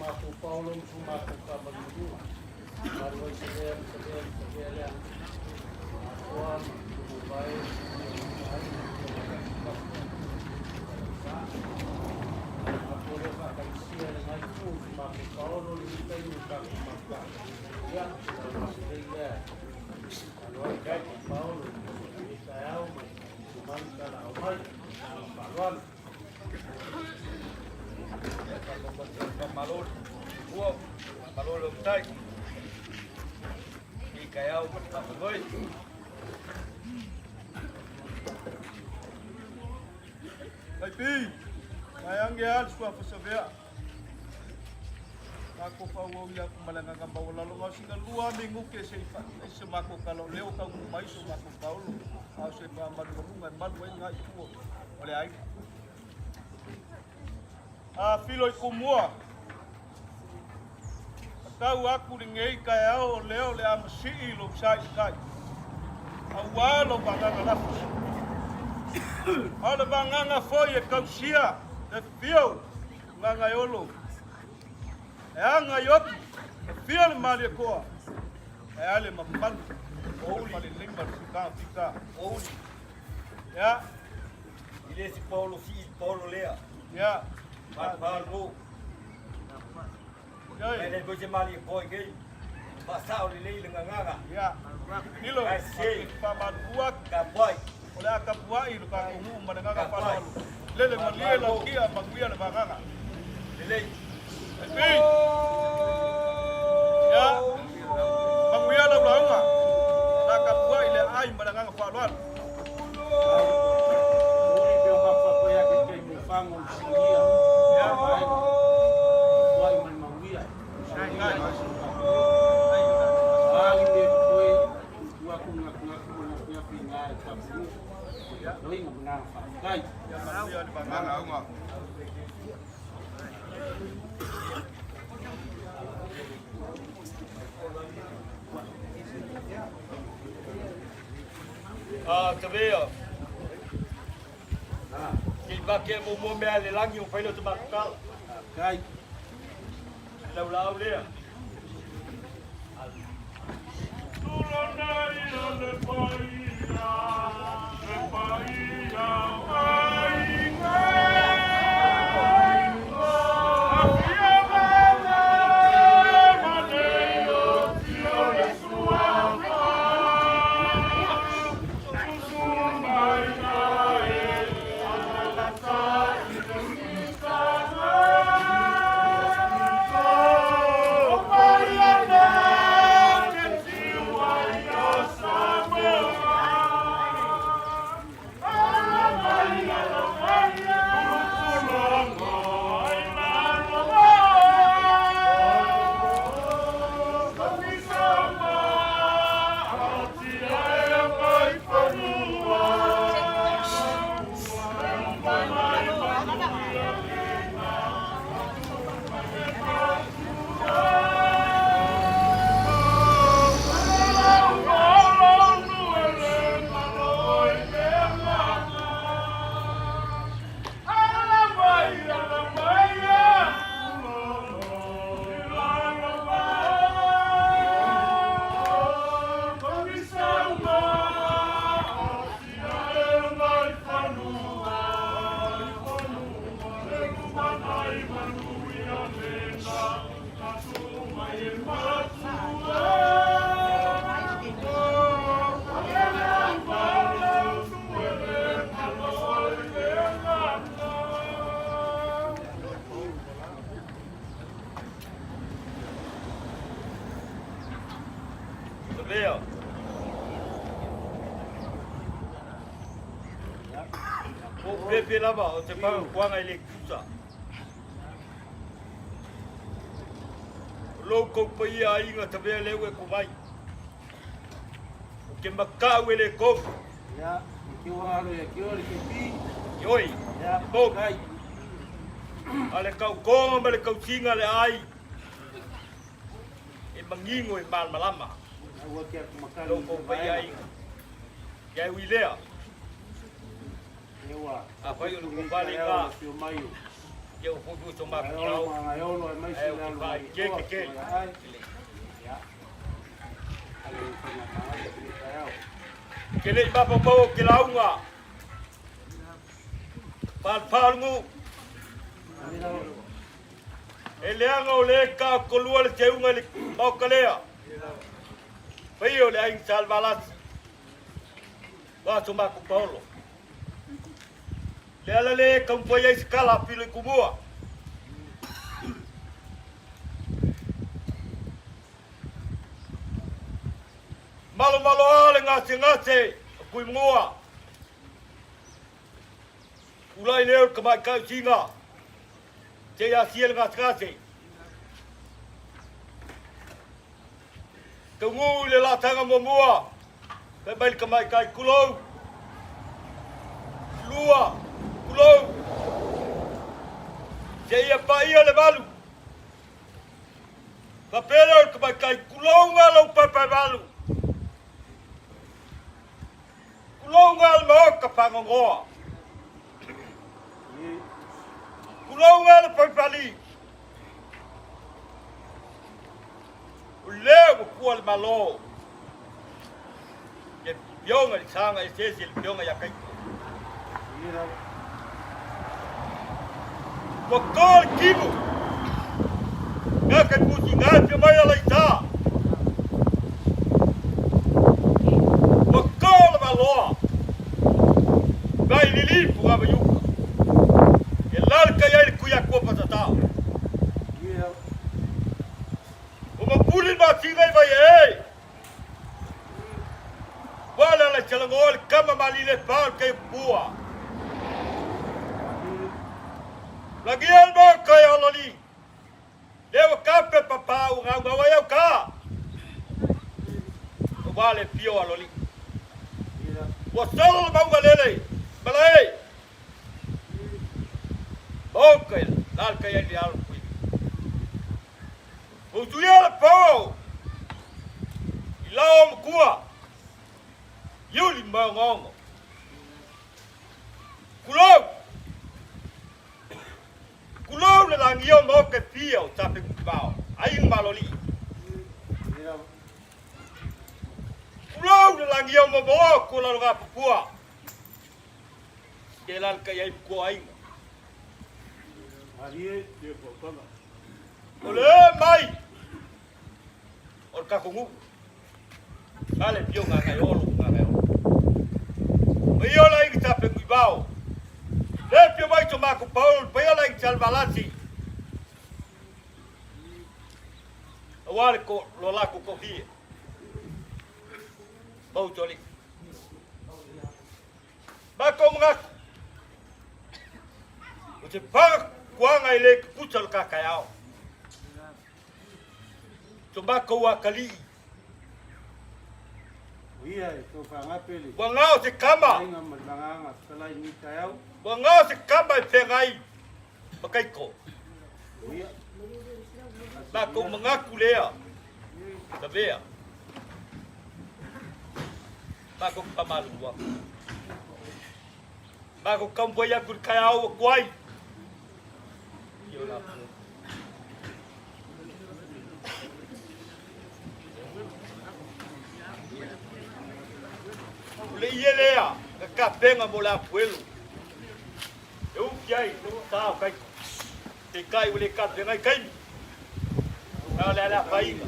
matou paolo ma so matou faamalumaluga. Malu ai Savea ma Savea ma Savea lea. Atoa ma Tuvae ma Aiga ma Matou lea faatagisia le ngai tu o so matou paolo le taimi o tatou mafuta. Ia, o lea. Alo ai tatou paolo i taeao ma mai tala au mai. Faaaloalo. Malo ua malo le tai. I ka au ma ka moi. Kai pi. Mai ange al sua fasavea. Mako fauau ia ku malanga ngamba wala lo singa lua mi nguke se ifa se mako kalo leo ka mai so mako paulo au se ma malu lunga malu ai ngai tuo o le aiga. A filo i kumua. Tau aku lenei taeao o leo le a masii lou sa i tai. Auā lou vagaga lafo. A o le vagaga foi e tausia le fio Gagaeolo. E aga i otu, e fia le Malietoa, e a le mamalu o uli ma le lima le fika fika. O uli. Ia. I le si paolo si i paolo lea. Ia. Pa paolo. Ia. E le ko se mali ko i Pa sa o le lei le nganga. Ia. Nilo. Ai se. Pa malua. Ka pai. O le a tapuai lo tatou nuu ma le agaga faaaloalo. Lele malie lau kia manuia le vagaga. Lelei. E pi. Ia. Manuia lau lauga. La tapuai le ai ma le agaga faaaloalo. Uli pe o mafafa ia ke te mo fango i singia. Ia. Tuai mai manuia. Ali me koe tua ku ngaku ngaku mo ngaku ngaku i ngā e tapu. Loinga mga whaakai. Ia manuia le vagaga. A tavea. Ki vake mo mo mea le langi o whailo te makukala. Kai. Lau lau lea. Tavea. O pepe lava o te pau kuanga i le kusa. O lou kou paia aiga tavea leu e ko mai. O ke makau e le kou. Ia, i ki wangalo ia ki ori ke pi. Ioi. Ia, Pou. kai. A le kau konga ma le kau tinga le ai. E mangingo e malmalama. Aua kia kumakali. Lou kou paia aiga. Ia ui lea. Ewa. A whai o le kupale ngā. Pio mai o. Ia ua foi so matou tau. Ae ou te faaeteete tele. Ou te le i mafaufau ou te lauga. Palupalugu. E leaga o lea e taotolua le teuga i le maota lea. Paia o le aiga Salevalasi. Ua so matou paolo. Le ala lea e taumafai ai se tala a Filo i Tumua. Malomaloa le gasegase o Tuimanua. Tulai lea o le tamaitai o Sina, seia asia le gasegase. Taunuu i le lataga muamua, fai mai le tamaitai, Tulou! Lua, tulou! Seia paia le valu. Faapea lea o le tamaitai, Tulou nga lou paepaevalu. Tulou nga le maota fagogoa. Tulou nga le paipali. O lea ua pua le Malo i le Fioga i le Saga Eseese i le Fioga ia Kaito. Ua to le timu. Mea kai pusi ngai pia mai ala i tā. Ua to le maloa. Mai lili pu ngā yuka. E lal kai ai le kuia kua patatao. Ua mapuli le masina i Vaiee. Ua le ala i Salagoa le kama malile pa o le Keipua. Lagia le maota e Ololi. Lea ua kape papa ua gaugau ai au ka. Ua le pio a Loli. Ua solo le mauga lele. Malae. Maota e lalka i ai le alo kui. Utuia le po i lao matua, iuli ma ongaonga. Kulou! Kulou le lagio ma oke fia o tape mao, ai maloli. Kulou le lagio ma mo ko lalo ga pupua. Ke lal kai ai pukua ainga. O le mai o le tatou nuu. A le pio Gagaeolo, Gagaeolo. Paia o le aiga Sa Feguivao. Le pio mai to matou paolo, le paia o le aiga Salevalasi. Aua le ko, lo latou toafia. Mau toli. Matou manatu. O te whakakuanga i le kukuta o le kakaiao. To matou akalii. Ua ngao se kama. Ua ngao se kama e whengai ma kaiko. Matou manatu lea. Lavea. Matou whamalua. Matou taumafai atu i le taeao ua tuai. Ia la. O le ie lea, ka kapenga mo le apuelo. E uki ai, tā o kaiko. Te kai ua le kapenga i kaimi. A o le ala whainga.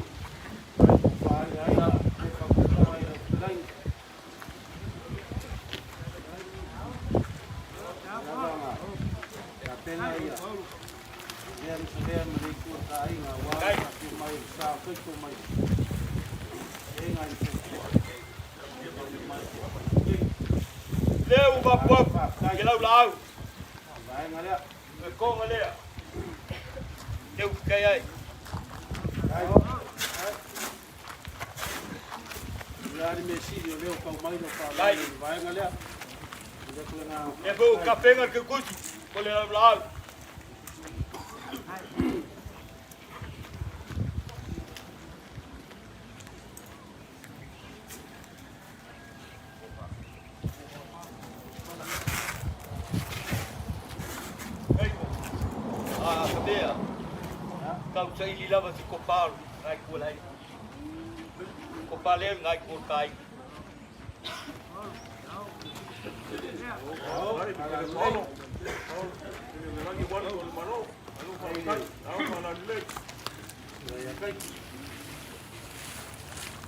Lea ua mapu ke lau laau. Le konga lea. Te uki kai ai. Kai. E fo kapenga ke kusi. Ko le lau laau. saili lava se kopa o lenai itu o le aiga. Kopa lea o lenai itu o le ta aiga.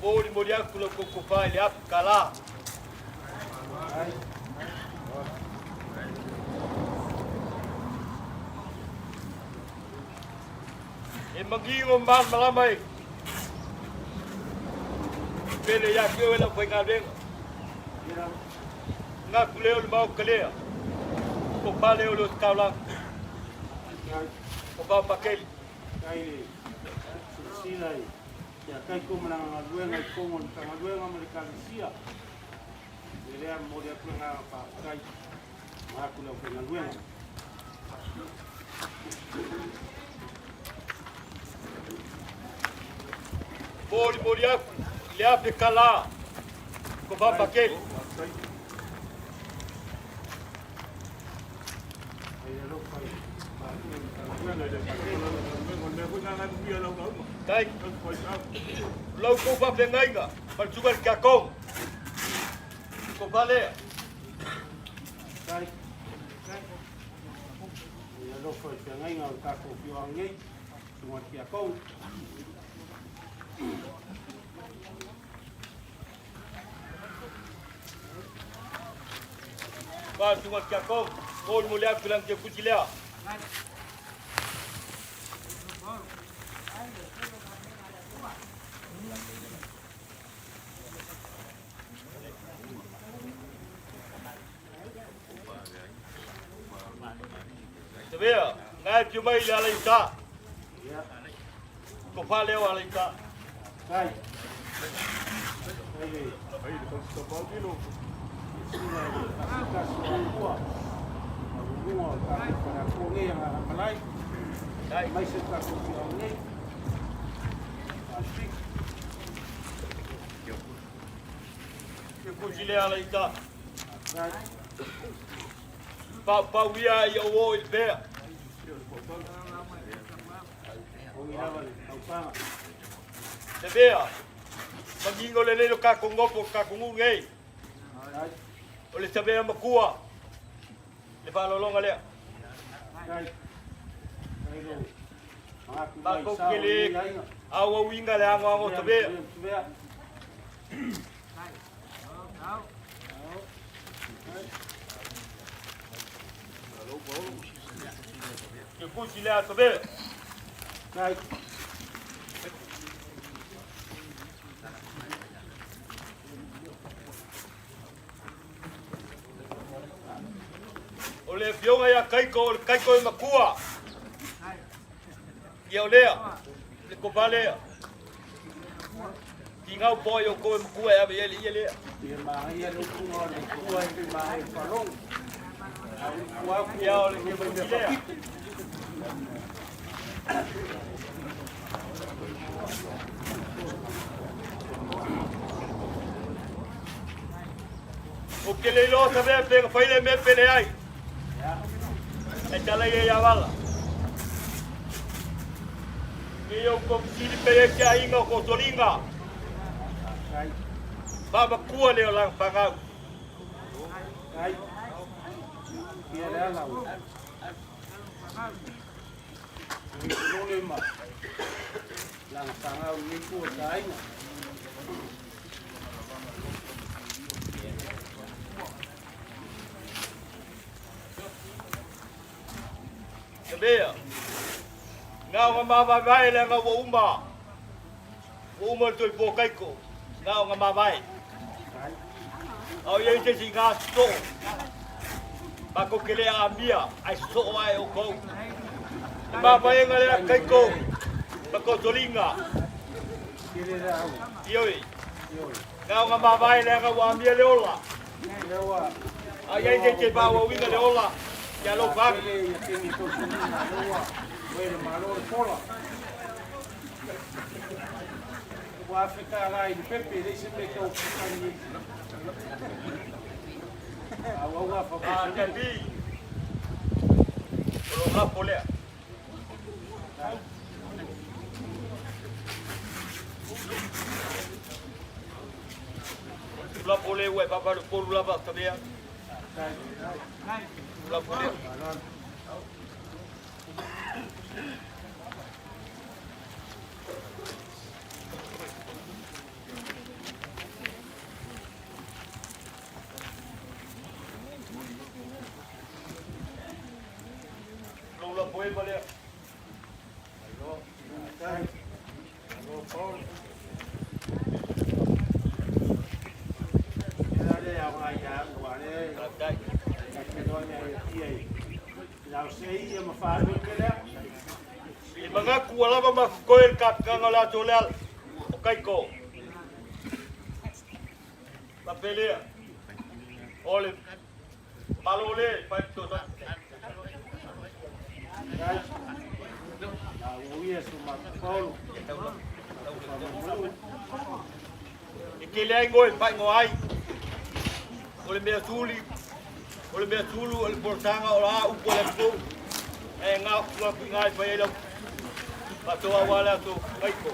Molimoli atu la outou kopa i le apu tala. E manino ma malamalama e pele ia te oe lau faigaluega. Manatu lea o le Maota lea, tofa lea o le ositaulaga, tofa o Pakeli. Faafetai le silasila i ia Kaiko ma lana galuega i totonu o le Matagaluega ma le Ekalesia. O le lea momoli atu le agaga faafetai vaeatu le aufaigaluega. Molimoli atu i le afe tala tofa Pakeli. Tai, o la outou faafeagaiga ma le susuga i le Tiakono, tofa lea. Tai, e alofa i feagaiga o le tatou afioaga nei, susuga i le Tiakono. Faasuga le Tiakono, molimoli atu i lana tiakusi lea. Tavea, ngai pio mai le ala i uta. Tofa lea o ala i uta. Tai. Tai le silasila i le faatasi o Atua, maualuga o le tatou faleatua nei a Gagaemalae, aemaise le tatou afioaga nei. Faafetai. Ke kusi lea ala i uta. Paupau ia ia o i le pea. Ogi lava le taupaga. Tavea, manino lelei lo tatou nofo lo tatou nuu nei. O le tavea matua, le faaaloaloga lea. Matou te le auauina le anoano o tavea. Ke kusi lea tavea. O le afioga ia Kaiko, o le Kaiko e makua. Ia o lea, le kopa lea. Tigau po ai o kou e makua e ave i ai le ie lea. Ia manaia le upuga o le Atua e pei manaia i faalogo. A upu atu Ia o le mai mea lea. faapito. Ou te le iloa tavea pe na fai le mea pe leai. E tala ia ia vala. Ia ou kou fesili pe iai se aiga o Kotoliga. Faamatua lea o lana fanau. Ai. Ia le ala o. Lole ma lana fanau i tua ta aiga. Tabea, na o nga mavaevae leaga ua uma, ua uma le toifua Kaiko, na o nga mavae. A o i ai se isi ga sosoo, matou te le aamia, ae sosoo ae outou. Le mavaega lea Kaiko ma Kotoliga. Ioe, na o nga mavae leaga ua amia le ola. A i ai se isi e faaauauina le ola, ia alofa atu. Ua $1,000 i le pepe, e leai se mea e tau fesoasoani ai. Auau a Ah, Debbie, o lou lafo lea. Lapo le ua e faavalu polu lava ta mea. Lapo le. Lou lapo e ma lea. I mangaku ua lava ma koe le kapikaga o le ato o le ala o Kaiko. Papelea o le Malo le fai to E tele ai ngoe faaigoa ai o le mea tuli, o le mea tulu, o le polotaga, o a upu a le atunuu e gafugafuiga ai fai ai lau faatoa aua le aso Kaiko.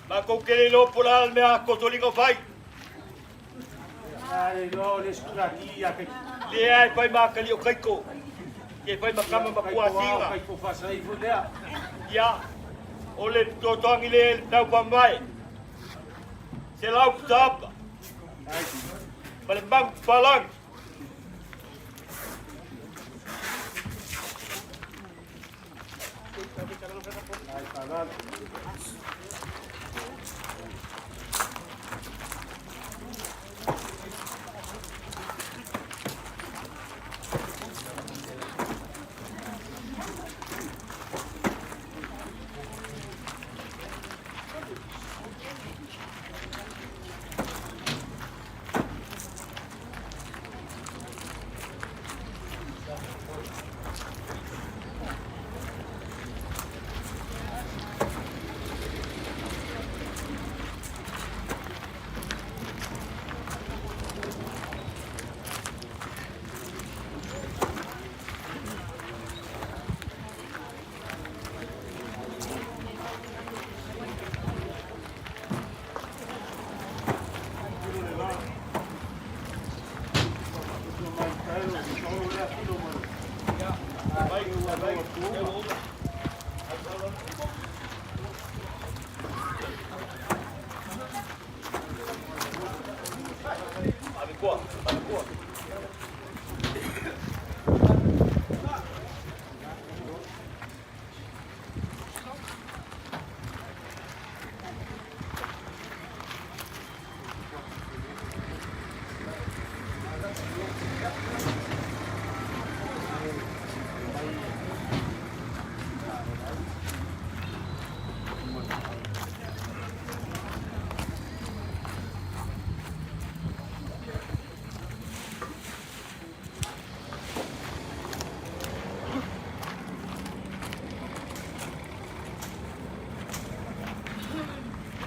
Makou ke le iloa po o le a le mea a Kotoliga o fai. Lea e fai ma akali o Kaiko. Ke fai ma kama ma kuasiga. Ia, o le totoagi le le tau pamai. Se lau putapa. Ma le magu palangi.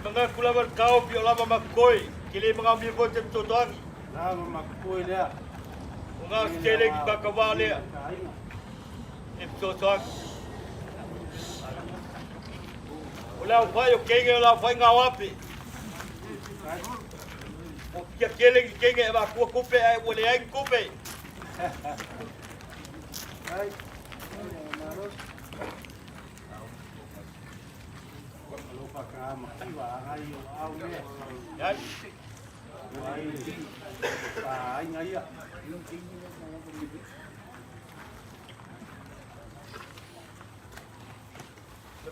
Mangaku lava le taofi o lava makoi, ke le mangaomia foi te mtotoagi. Lava makoi lea. O ngā tele ki kakawā lea. E mtotoagi. O le au whai o kenge o la whai ngā wape. O kia kele ki kenge e makua kupe e ua le ai kupe. Ai. Ai.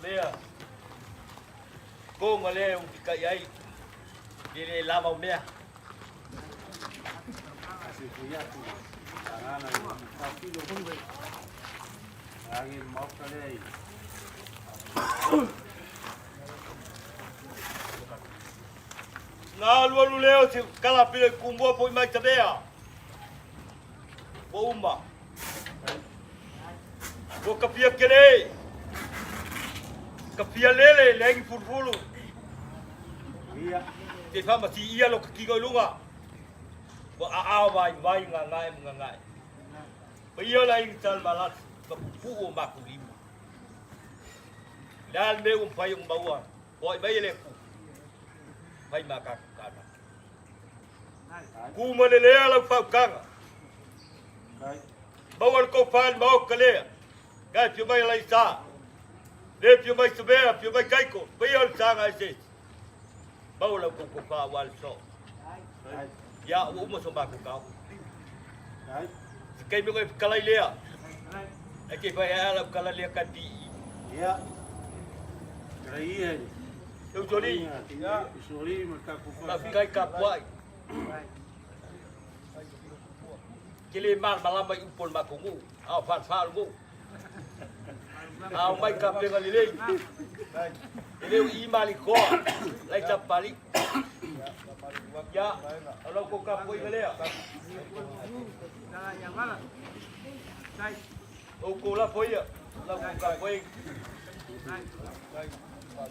mea Konga lea u tikai ai le le lava o mea. Na alualu lea o te kala pila i kumua po i mai ta mea. Ua uma. Ua kapia kele. Kapia lele le aingi fulufulu. Te whamati ia lo ka kiko i lunga. Ua aao vai vai ngā ngae mo ngā ngae. Pa ia la ingi tal malat ma pupu o maku lima. Le al me um pai um maua. Hoi mai le ku. Pai ma ka kana. Ku ma le lea lau whaukanga. Maua le koupa i le maoka lea. Kai pio mai lai sa. Le pio mai sabea, pio mai kaiko. Paia o le saga e se. Maua lau kou koupa ua le so. Ia, ua uma so mākou kau. Se kai me koe kalai lea. Ai te whai ala lau kala lea kai pi. Ia. Kalai ia. Eu soli. Ia. Soli ma ka kupa. Ka kai ka puai. Ke le malamalama i upu o le matou nuu, a o falefa o le nuu. A o mai ka pega lelei. E le o i malikoa, lai tapali. Ia, o lau kou tapuaiga lea. O kou lafo ia, lau kou tapuaiga.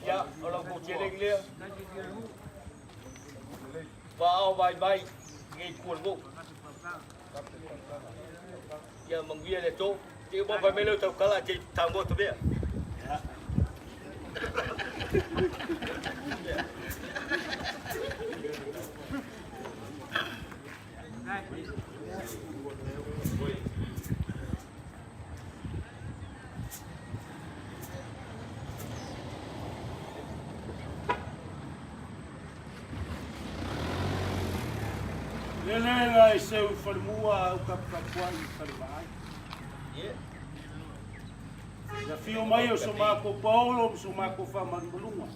Ia, o lau kou chelegi lea. Paao mai mai ngei kua le nuu. Ia manuia le aso. Te uma fai mai leo tau kala te tangoa ta mea. Lele la e seu i falemua au kapukapuai i falevaai. Na fio mai o so mākou paolo ma so mākou whamalumaluga.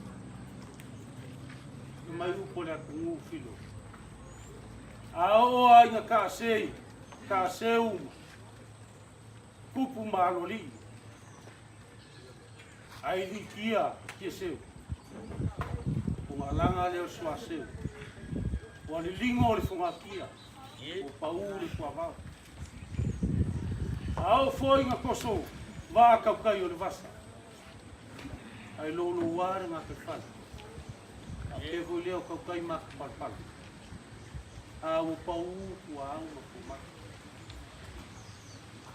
Na mai upo le atunuu filo. A oo a inga kaasei, kaaseu ma kupu ma aloalii. Ai likia tia seu. O ngalaga lea o le suaseu. Ua liligo o le fogatia. Ua pau le puavao. A oo foi ina koso vaa kaukai o le vasa. Ai loulou le gataifale. A pea foi lea o kaukai ma ka palapala. A ua pau puaau ma fuamaga.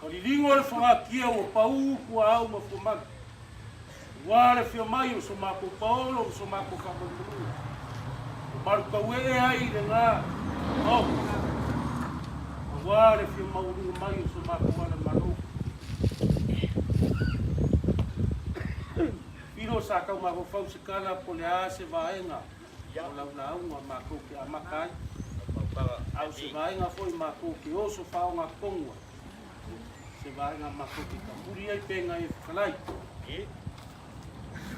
Ua liligo le fogatia ua pau puaau ma fuamaga. Ua le afio mai o so makou paolo ma so makou faamalumaluga. Ua malukauee ai i lena maota. Aua le afio maualuga mai o so makou ala malo. Filo sa tau mafaufau se tala po le a se vaega o lau lauga matou te amata ai, a o se vaega foi matou te oso faogatonu ai, se vaega matou te tamuli ai pe ngai e fetalai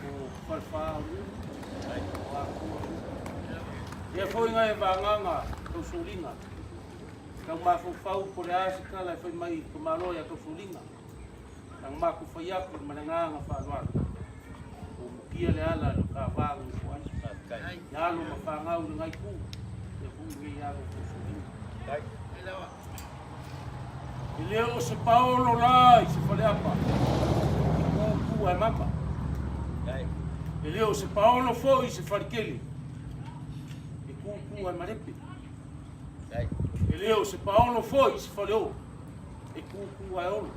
o Falefa o Nuu, o Akua o Nuu. Lea foi ngai e vagaga tau soliga, tau mafaufau po le a se tala e fai mai i ka Malo ia tau soliga. Tang matou fai atu ma le agaga faaaloalo, ua mukia le ala i lo ta va nofo ai. I alo ma fanau i lenai itu, ia foi nei alo o tausolina. E le o se paolo la i se faleapa, e kūkū ae mama. E le o se paolo foi i se falikele, e kūkū ae malepe. E le o se paolo foi i se faleoo, e kūkū ae olo.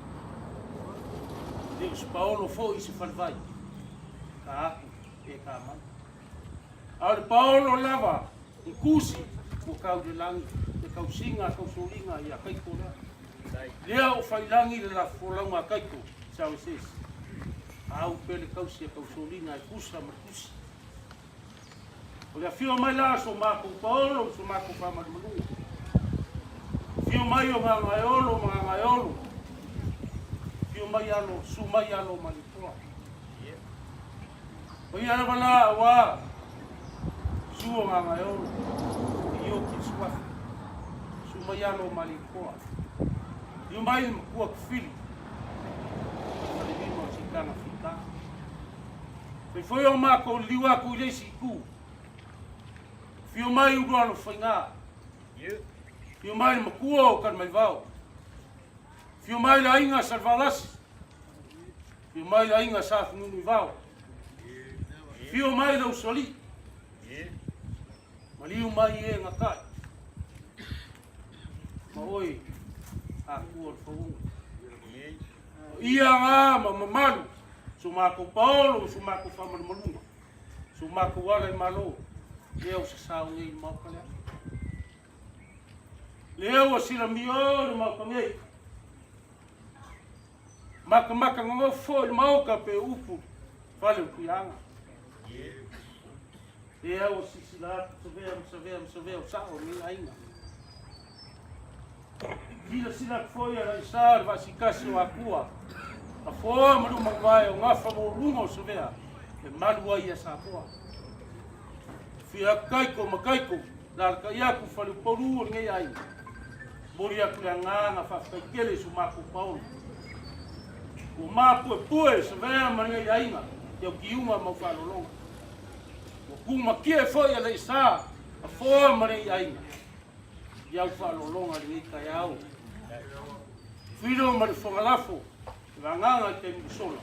E le o se paolo foi i se falevai, ka aku e ka mai. A o le paolo lava i kusi ua kau le lagi, le kausiga a kausoliga ia Kaiko lea. Lea o failangi le lafofolauga a Kaiko, sau e se isi. A au pea le kausi a kausoliga e kusa ma le kusi. O le afio mai la so makou paolo ma so makou faamalumaluga. Afio mai o Gagaeolo ma Gagaeolo. Afio mai alo, su mai alo ma Lipoa. O ia lava la aua Susu o Gagaeolo e Ioki le Suafa, Susu mai alo o Malietoa, Lio mai le matua Tufili, ma le falelima o Sitaga Fita. Fai foi o matou liliu atu i le isi itu, Afio mai Ulualofaiga, Afio mai le matua o Talamaivao, Afio mai le aiga Salevalasi, Afio mai le aiga Sa Fununuivao, Afio mai le Usoalii, Maliu mai e gatai, Ma oe Atua o le Fauga. O ia ga ma mamalu, so matou paolo ma so matou faamalumaluga, so matou ala i malo, lea ua sasao nei i le Maota lea. Lea ua silamia o le Maota nei. Makamaka nonofo foi i le Maota pe upu fale o Tuiaga. Lea ua silasila atu Savea ma Savea ma Savea o sao o lenei aiga. Silasila atu foi a Laisa le vaasikasi o Atua, afoa ma lumavae o gafa maualuga o Savea e malu ai ia Samoa. Fia kaiko ma kaiko, lalataʻi atu faleupolu o lenei aiga. Momoli atu le agaga faafetai tele i so matou paolo. Ua mapuepue Savea ma lenei aiga i au tiuga ma au faaaloaloga. Ua tumatie foi a Laisa, afoa ma lenei aiga i au faaaloaloga i lenei taeao. Filo ma le Fogalafo, le vagaga i taimi ua sola.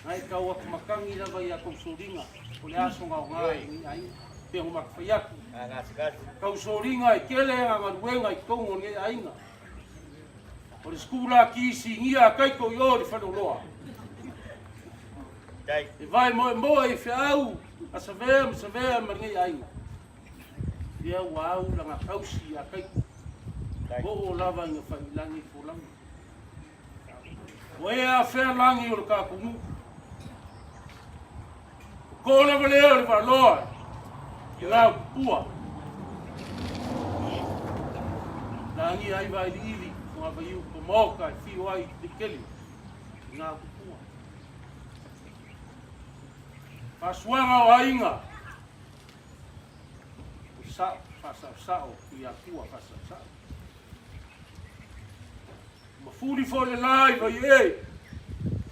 Ae tau atu matagi lava ia tou soliga o le aso gaoga i lenei aiga. Pei ona matou fai atu, tau soliga e tele ana galuega i totonu o lenei aiga. O le sikulaki sinia a Kaito i o i le faleoloa. E vae moemoe i feau a Savea ma Savea ma lenei aiga. Lea ua au lana tausi ia Kaito. Oo lava ina faiilagi folauga. Ua e afea lagi o le tatou nuu. O ko lava lea o le vaaloa i ngā pupua. Lagia ai vailiili o ngā vaiu pa maoka e whio ai te kele i ngā pupua. Fasuaga o aiga, o sao, whaasaosao i atua whaasaosao. Mafuli foi le la i Vaiee,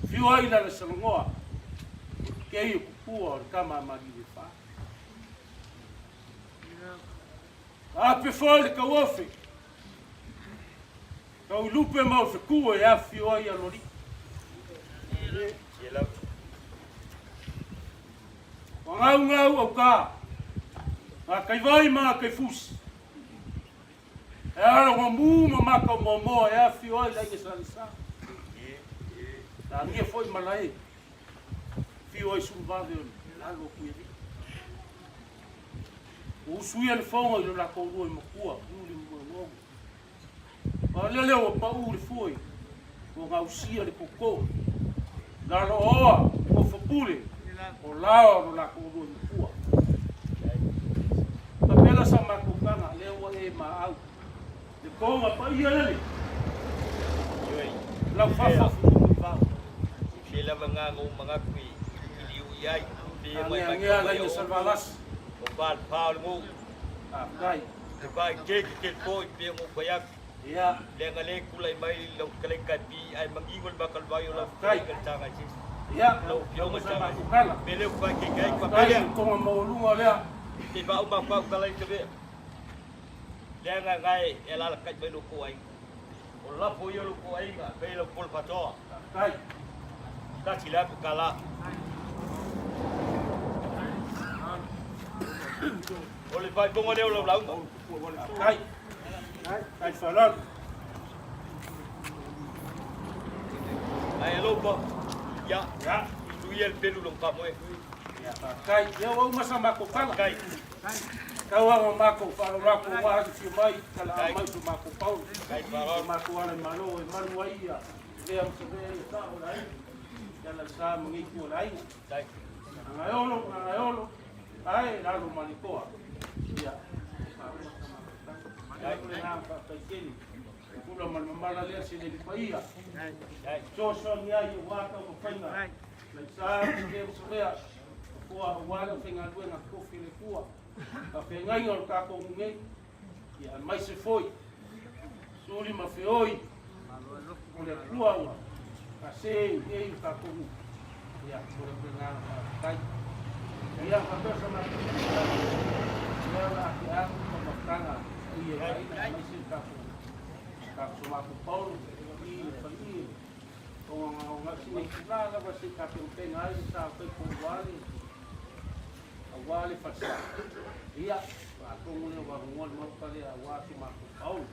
afio ai lana salongoa, o le kei o kupua o le tama a Maliuefa. Taape foi le tauofe, tau i lupe ma o feku e afifio ai Aloalii. Ua gaugau auka, ngā kaivai ma ngā kaifusi. E ala ua mū ma mākau moamoa e āwhio ai la inga sa. Lagia foi malae, whio ai suluvave o lalo o Kuialii. Ua usuia le foga i lo latou lua i makua, iuli ma moemoega. A o lele ua paʻū le fue, ua gausia le koko. Lalo oa, ofo pule, o lao lo latou lua i makua. Faapea sa matou tala, lea ua e maau. Le toga paia lele, lau fafa futu i vao. Se lava ngā ngō mangaku i liu i ai. Angeangea laina Salvalasi. O pal pao le ngō. Faafetai. Te vai te ki te po i pe ngō pai aku. Ia. Le nga le kula i mai lau kalai kai pi ai mangingo le makal vai o lau kalai kai tanga i sisi. Ia. Lau fioga Sa tanga i matou tala. Me leu kai ke kai pa Faafetai pelea. le toga maualuga lea. Te vau ma pau kalai te vea. Le nga ngai e lala kai mai lo ko ai. O lapo ia lo ko ai nga pe lo pol patoa. Faafetai. Tasi le atu kala. O le faaipoga lea o lau lauga. Faafetai. Faafetai faaaloalo. Ae alofa, ia, Ia. tuia le pelu long pamoe. Ia, faafetai. Ia ua uma sa matou tala. Faafetai. Tau lava matou faaaloalo atu aua le fia mai, talaa mai so matou paolo. Faafetai faaaloalo. So matou ala i Malo e malu ai ia lea ma savea ia sao o le aiga. Ia la sa ma ngei o le aiga. Faafetai. Gagaeolo, Gagaeolo, ae lalo ma le toa. Ia. Ia, o le agaga faafetai tele. Pula ma le mamala lea se le paia. Fesoasoani ai aua taumafaiga. Laisa ma Seve ma Savea, Nofoa aua le aufaigaluega totofi a le Atua, faafeagaiga o le tatou nuu nei, ia aemaise foi Suli ma Feoi o le Atua ua faase i le tatou nuu. Ia, o le agaga faafetai. Ia, faapea sa matou faamatalaga, lea o le a tea atu le taumafataga i e aiga aemaise le tatou tatou matou Paulo i le faleie ona o sina itula lava se i tapenapena ai le sa o taito aua le falesa. Ia, atonu lea ua avanoa le Maota lea aua so matou Paulo.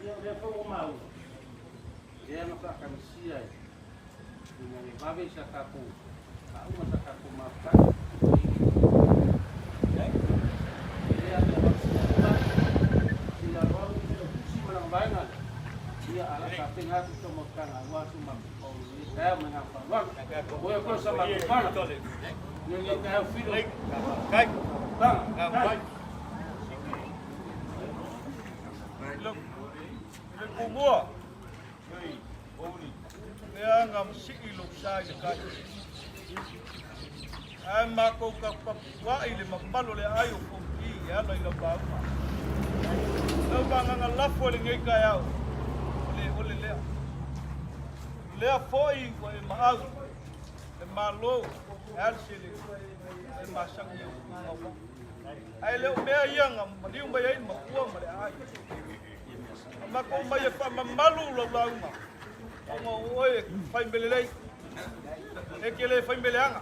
Ia, o lea foi ua maua, lea na faatagisia ina ia vave sa tatou faauma sa tatou mafutaga. Lea ia ia aloalu le tusi ma lana vaega lea. Ia, a la tapena atu sa mafutaga aua so matou Paulo i lenei taeao ma le agaga faaaloalo. Oe koe sa matou pala. Lenei taeao filo. Tanga. I le pumua, lea na masii lou sa i le tai. Ae matou tapuai i le mamalu o le aai o Fonoti e ala i lau lauga. Lau vagaga lafo i lenei taeao, o le ole lea. O lea foi ua e maau le Malo e a le seleni e masani i ou tumau. Ae le o mea ia na maliu mai ai le matua ma le aai. A matou mai e faamamalu lau lauga, ona o oe e fai mea lelei, e te le fai mea leaga.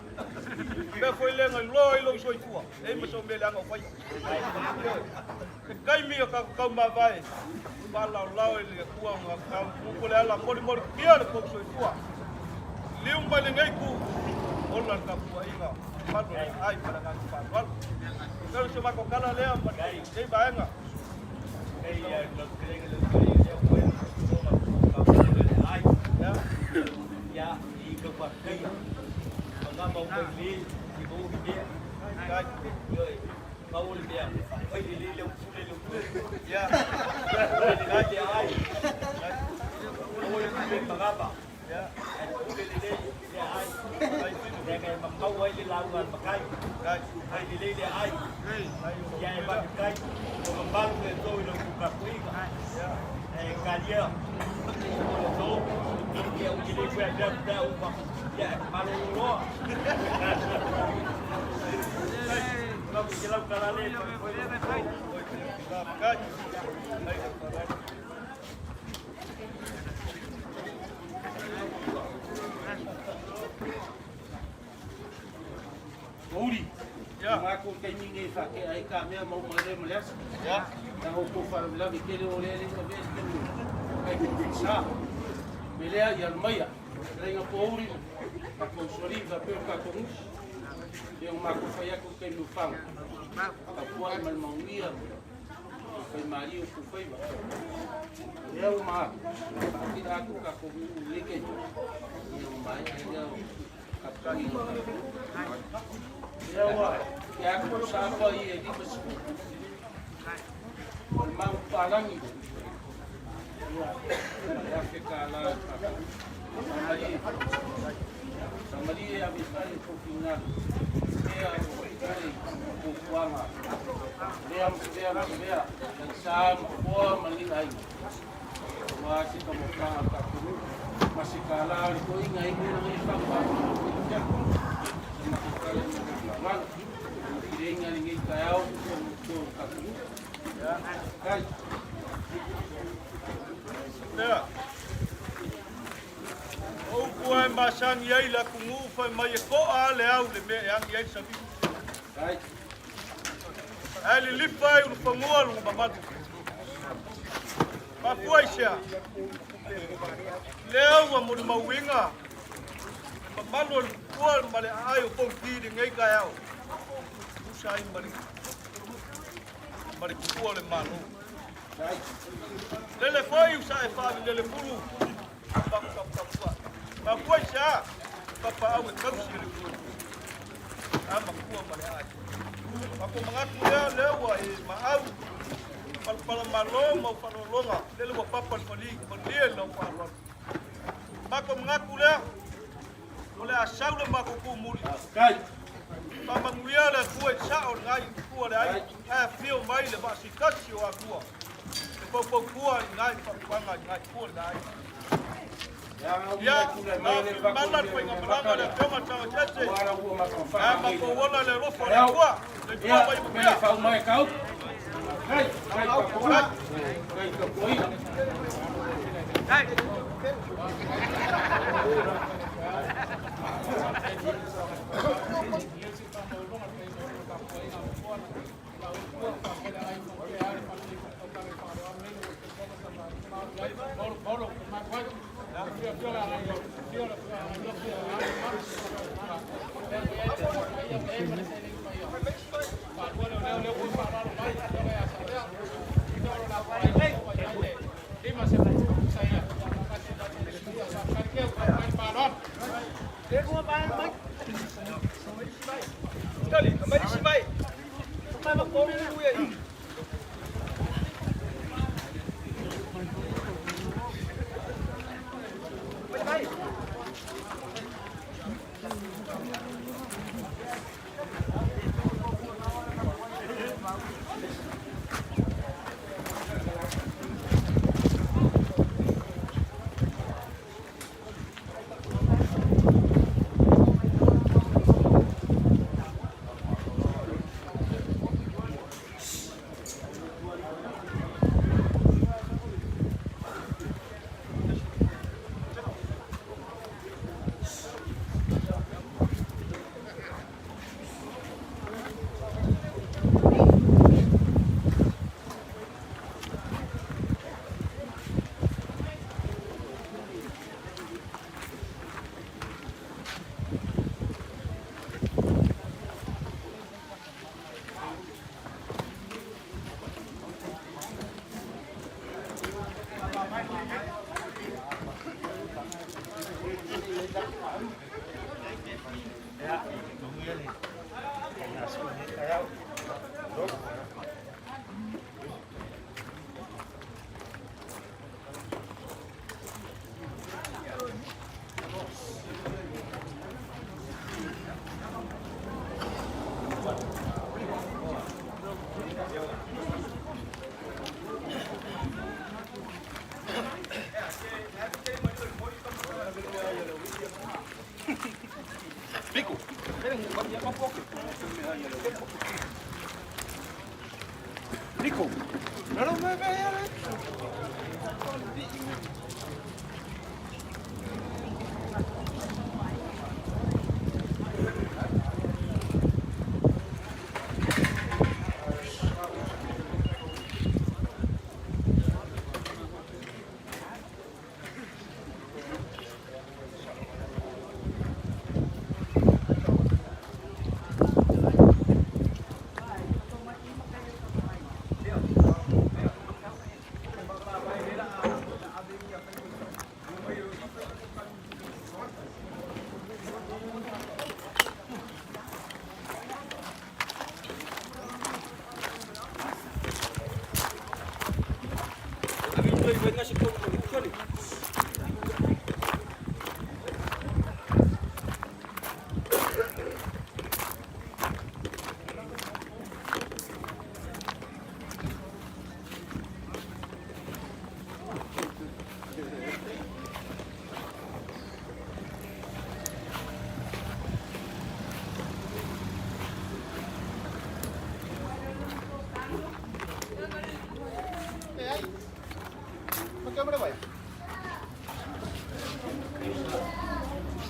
O mea foi lea na iloa ai lou soifua, e leai ma sau mea leaga o faia. E taimi o tatou taumavae, faalaolao e le Atua ona tau le ala molimoli tia le tou soifua. Liu mai lenei itu, ola le tapuaiga, mamalu o le aai ma le agaga faaaloalo. O se matou tala lea ma lenei vaega. Pouri, o matou taimi nei e faatea ai ka mea ma uma ai lea ma le aso. Na outou faalavelave tele o lea e le i avea se taimi o kai sa. Me lea ia alu maia, fetalaiga Pouri, tatou usoalii faapea o tatou gusi. Pei ona matou fai atu i taimi o faga, tapuai ma le manuia, faimalie o tou faiva. Lea ua faatila atu tatou nuu i lenei taimi, ia ua maea ai lea o tapuaiga o tatou nuu. Lea ua tea atu sapa ia e 50 o le magu palagi ia ma le $1,000 le tatou Samalie. Samalie ave fai e tofinga ea o le fuafuaga lea ma lea ma lea laisa ma poa ma lenei aiga aua se taumafataga a le tatou nuu ma se tala o le toeaina e ina nei faamuamua sa matou tala ma le faaaloalo fileiga lenei taeao o le tatou nuu. Kai. Lea. O upu lava e masani ai le atunuu fai mai e to'a lava le au i le mea e agi ai le savili. Ae lilifa ai ulufanua lona mamalu. Mafua i sea? Lea ua molimauina le mamalu o le matua ma le aai o Fonoti i lenei taeao, tusa ai ma le ma le tuua o le Malo. Lele foi usa e faalelele fulu Mafua i se a? Papaau e tausi e le ua. A makua ma le ai. Mako manatu lea lea ua e maau palapala malo ma whalologa lele ua papa le fali malie lau faaaloalo. Mako manatu lea O le a sau le matou tumuli. Faamanuia le Atua i sao o lena itu o le aiga, ae afio mai le vaasitasi o Atua e faufautua i nai fautuaga i lena itu o le aiga. Ia, taofi mala le faigamalaga a le Afioga i le Tagatiese, ae matou ola i le alofa o le Atua. Soifua ma ia manuia.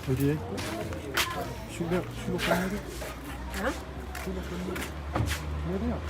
어디에? 출력 출력 응? 출력 뭐야?